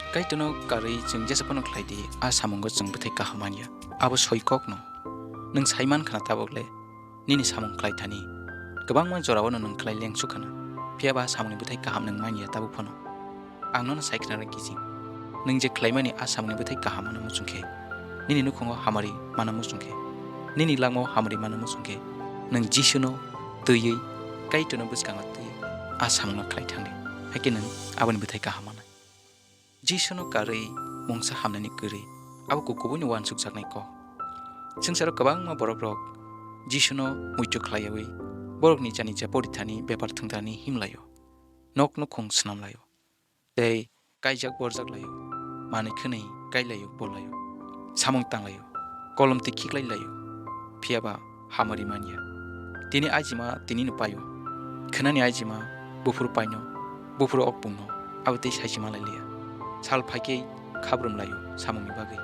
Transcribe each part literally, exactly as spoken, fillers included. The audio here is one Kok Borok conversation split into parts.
Kaitorno karwi chwng jesa phano khlai di, a samungo chwng bwthai kaham man ya. Abo soi kokno. Nwng sai man khna tabuk le, nini samung khlai thani kwbangma jorao no nwng khlai leng su khna, phiya ba a samungni bwthai kaham nwng man ya tabuk phano. Ang nono sai khna rw kijing. Nwng je khlaimani a samungni bwthai kaham ano muchung khe, nini nukhungo hamari mana muchung khe, nini langmao hamari mana muchung khe, nwng Jisuno twiwi, Kaitorno bwskango twiwi a samungno khlai thang di. Hakhe nwng aboni bwthai kaham manai. Jisuno karwi mungsa hamnani kwrwi, abo ku-, kubuino uansukjaknai kok. Swngcharo kwbangma borokrok Jisuno muitu khlaiyawi, borokni jani je porithani bepar thwngthani himlaio, nok nukhung swnamlaio, tei kaijak borjak laio, manwi khwnwi kailaio, bolaio, samung tanglaio, kolom twi khiklai laio, phiya ba hamari man ya. Tini ajima tinino paio, khwnani ajima buphuru paino, buphuru okpungno, abo tei saisi malai liya. Sal phaikhe khabrum laio samungni bagwi,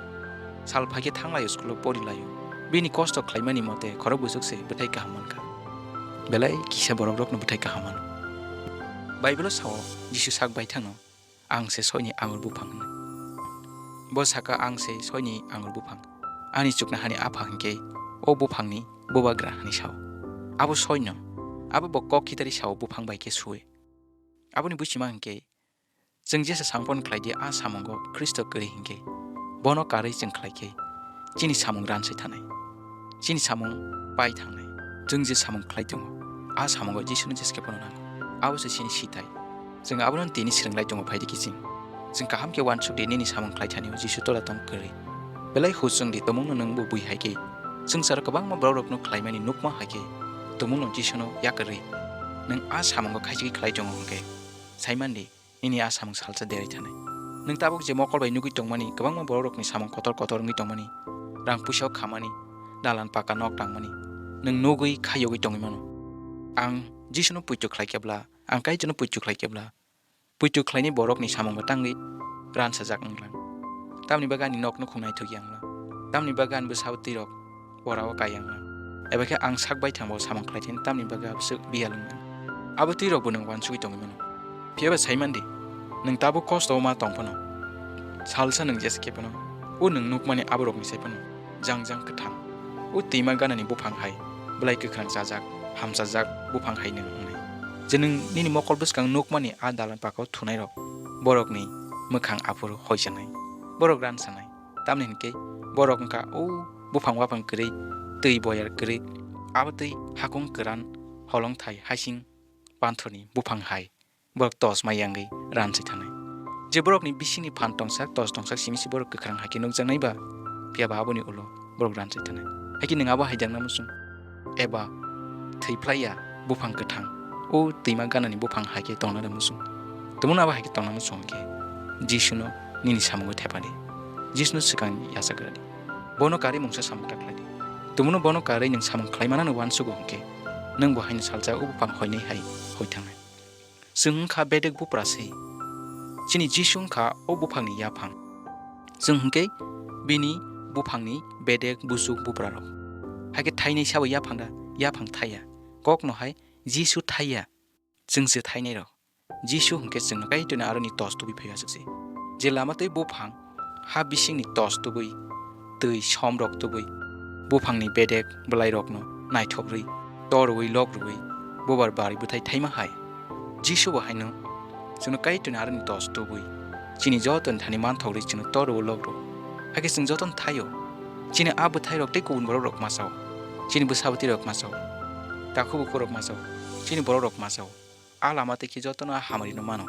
sal phaikhe thang laio, school-o pori laio. Bini kosto khlaimani mote khorok bwswk se bwthai kaham man kha. Belai kisa borokrokno bwthai kaham mano. Bible-o sao, Jisu sak baithangno, "Ang se soini angur buphang," hwnwi. Bo saka, "Ang se soini angur buphang. Ani chuknohani apha hinkhe o buphangni bubagra," hwnwi sao. Abo soino. Abo bo kok khitari sao buphang bai khe suwi. Aboni buchima hinkhe, chwng jesa samung phano khlai di, a samungo Khristo kwrwi hinkhe, bono karwi chwng khlai khe, chini samung ransai thanai, chini samung pai thangnai. Chwng je samung khlai tongo, a samungo Jisuno jesa khe phano nango. Abo se chini sitai. Chwng abono tini swrwng lai tongo, phai di kiching. Chwng kaham khe uansuk di, nini samung khlai thani o Jisu tola tong kwrwi. Belai hus chwng di, tumungno nwng bo bui hai khe. Swngcharo kwbangma borokrokno khlaimani nukma hai khe, tumungno Jisuno yakarwi. Nwng a samungo khaisiki khlai tongo hwnkhe, sai man di, nini a samung salsa derai thanai. Nwng tabuk je mokol bai nugwi tongmani, kwbangma borokrokni samung kotor kotor wngwi tongmani, rang puisa khamani, dalan paka nok tangmani, nwng nugwi khaiyogwi tongwi mano. Ang Jisuno puitu khlai khe bla, ang Kaitorno puitu khlai khe bla, puitu khlaini borokni samungbo tangwi ransajak wnglang. Tamni bagwi ani nokno khung naithok ya wnglang. Tamni bagwi ani bwsabo twirok borao kai wnglang. Eba khe ang sak baithangbo samung khlai thani tamni bagwi aboswk biyal wnglang. Abo twirokbo nwng uansugwi tongwi mano. Phiya ba sai man di, nwng tabuk kosto o ma tong phano, salsa nwng jesa khe phano, o nwng nukmani aborokni sai phano, jang jang kwthang. O twima ganani buphang hai, bwlai kwkhwrang chajak, hamchajak buphang hai nwng wngnai. Je nwng nini mokol bwskang nukmani a dalan pakao thunairok, borokni mwkhang aphuru hoisanai, borok ransanai. Tamni hinkhe borok wngkha o buphang waphang kwrwi, twi boyar kwrwi, abo twi hakung kwran holongthai haising panthorni buphang hai. Borok tos ma yangwi ransai thanai. Je borokni bisingni phan tongsak, tos tongsak simi se borok kwkhwrang hai khe nukjaknai ba, phiya ba aboni ulo borok ransai thanai. Hai khe nwng abo hai dangna muchung? Eba thwi phlai ya buphang kwthang, o twima ganani buphang hai khe tongna da muchung? Tumungno abo hai khe tongna muchung hwn khe, Jisuno nini samungo thepa di. Jisuno swkang yachagra di. Bono karwi mungsa samung ta khlai di. Tumungno bono karwi nwng samung khlai manano uansugo hwn khe, nwng bo haino salsa o buphang hoinai hai hoi thangnai. Chwng wngkha bedek bupra se. Chini Jisu wngkha o buphangni yaphang. Chwng hwnkhe bini buphangni bedek busuk buprarok. Hakhe thainai sabo yaphang da, yaphang thaiya. Kokno hai Jisu thaiya. Chwng se thainairok. Jisu hwnkhe chwngno Kaitorni aroni tos tubui phaiwi aswk se. Je lama tei buphang ha bisingni tos tubui, twi somrok tubui, buphangni bedek bwlairokno naithokrwi, torwi, lokrwi, bubar bari bwthai thaima hai. Jisu bo haino chwngno Kaitorni aroni tos tubui, chini jotoni thani manthokrwi chwngno torwo lokro. Hakhe chwng jotono thaio. Chini a bwthairok tei kubun borokrok ma chao. Chini bwsa bwtwirok ma chao. Takhu bukhurok ma chao. Chini borokrok ma chao. A lama tei khe jotono a hamarino mano.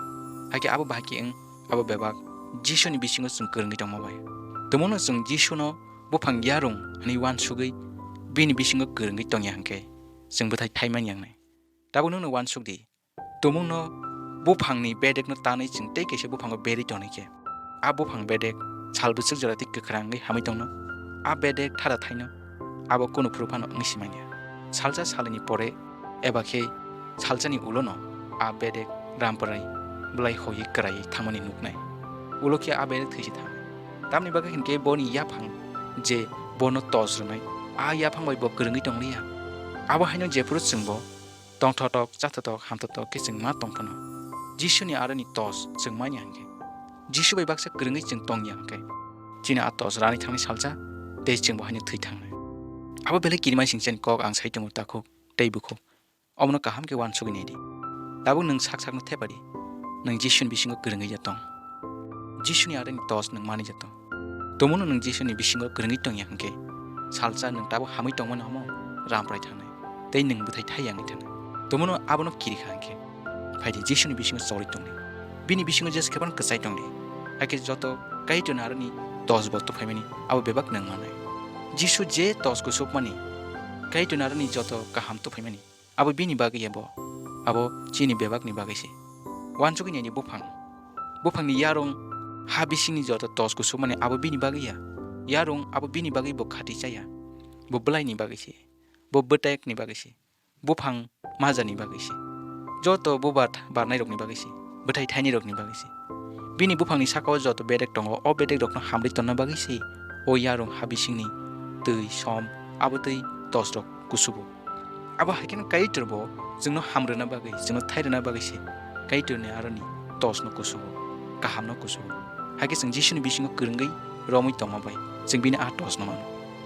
Hakhe abo bahai khe wng, abo bebak Jisuni bisingo chwng kwrwngwi tongma bai. Tumungno chwng Jisuno buphang yarung hwnwi uansugwi bini bisingo kwrwngwi tongya hwnkhe, chwng bwthai thai man yangnai. Tabuk nwngno uansuk di, tumungno buphangni bedekno tanwi chwng tei kaisa buphango berwi tonwi khe, a buphang bedek sal bwswk jora tei kwkhwrang wngwi hamwi tongno, a bedek thada thaino abo kunu phuru phano wngwi si manya. Salsa salini pore eba khe salsani ulono a bedek ramprai bwlai hoiwi kwraiwi thangmani nuknai. Ulo khe a bedek thwisi thangnai. Tamni bagwi hinkhe boni yaphang je bono tos rwnai, a yaphang bai bo kwrwngwi tongliya. Abo haino jephuru chwngbo tongthotok, chathotok, hamthotok khe chwng ma tong phano, Jisuni aroni tos chwng manya hinkhe, Jisu bai baksa kwrwngwi chwng tongya hwnkhe, chini a tos rani thangni salsa tei chwngbo haino thwi thangnai. Abo belai kirimai singchani kok ang sai tongo takhuk tei bukhuk. Omono kaham khe uansugwi naidi. Tabuk nwng sak sakno thepadi, nwng Jisuni bisingo kwrwngwi ya tong. Jisuni aroni tos nwng manwi ya tong. Tomono nwng Jisuni bisingo kwrwngwi tongya hwnkhe, salsa nwng tabuk hamwi tongmani omo ramprai thangnai, tei nwng bwthai thai yangwi thangnai. Tomono abono kirikha hwnkhe, phaidi Jisuni bisingo chorwi tongdi. Bini bisingo jesa khe phano kwchai tongdi. Hakhe joto Kaitorni aroni tos bo tuphaimani abo bebak nwng manai. Jisu je tos kusupmani, Kaitorni aroni joto kaham tuphaimani, abo bini bagwi ya bo, abo chini bebakni bagwi se. Uansugwi naidi buphang. Buphangni yarung ha bisingni joto tos kusupmani abo bini bagwi ya. Yarung abo bini bagwi bo khati chaya. Bo bwlaini bagwi se. Bo bwtekni bagwi se. Buphang majani bagwi se. Joto bubar barnairokni bagwi se. Bwthai thainirokni bagwi se. Bini buphangni sakao joto bedek tongo, o bedekrokno hamrwi tonna bagwi se. O yarung ha bisingni twi, som, abo twi tosrok kusugo. Abo hai kheno Kaitor bo chwngno ham rwna bagwi, chwngno thai rwna bagwi se Kaitorni aroni tosno kusugo, kahamno kusugo. Hakhe chwng Jisuni bisingo kwrwngwi romwi tongma bai chwng bini a tosno mano.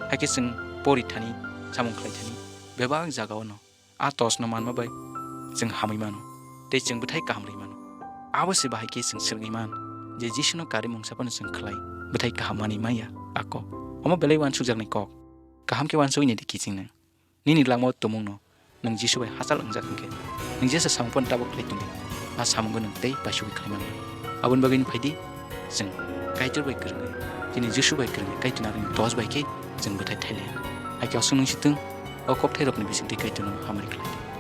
Hakhe chwng pori thani, samung khlai thani bebak jagao no a tosno manma bai chwng hamwi mano tei chwng bwthai kaham rwui mano. Abo se bahai khe chwng swrwngwi man je Jisuno karwi mungsa phano chwng khlai bwthai kaham manwi manya a kok. Omo belai uansukjaknai kok. Kaham khe uansugwi naidi kiching nwng. Nini langmao tumungno nwng Jisu bai hachal wngjak hwnkhe, nwng jesa samung phano tabuk khlai tongdi, a samungo nwng tei paisugwi khlai mano. Aboni bagwino phaidi, chwng Kaitor bai kwrwngwi, chini Jisu bai kwrwngwi Kaitorni aroni tos bai khe chwng bwthai thai lai. Hakhe aswk nwng si thung, o kokthairokni bisingtwi Kaitorno hamari khlai di.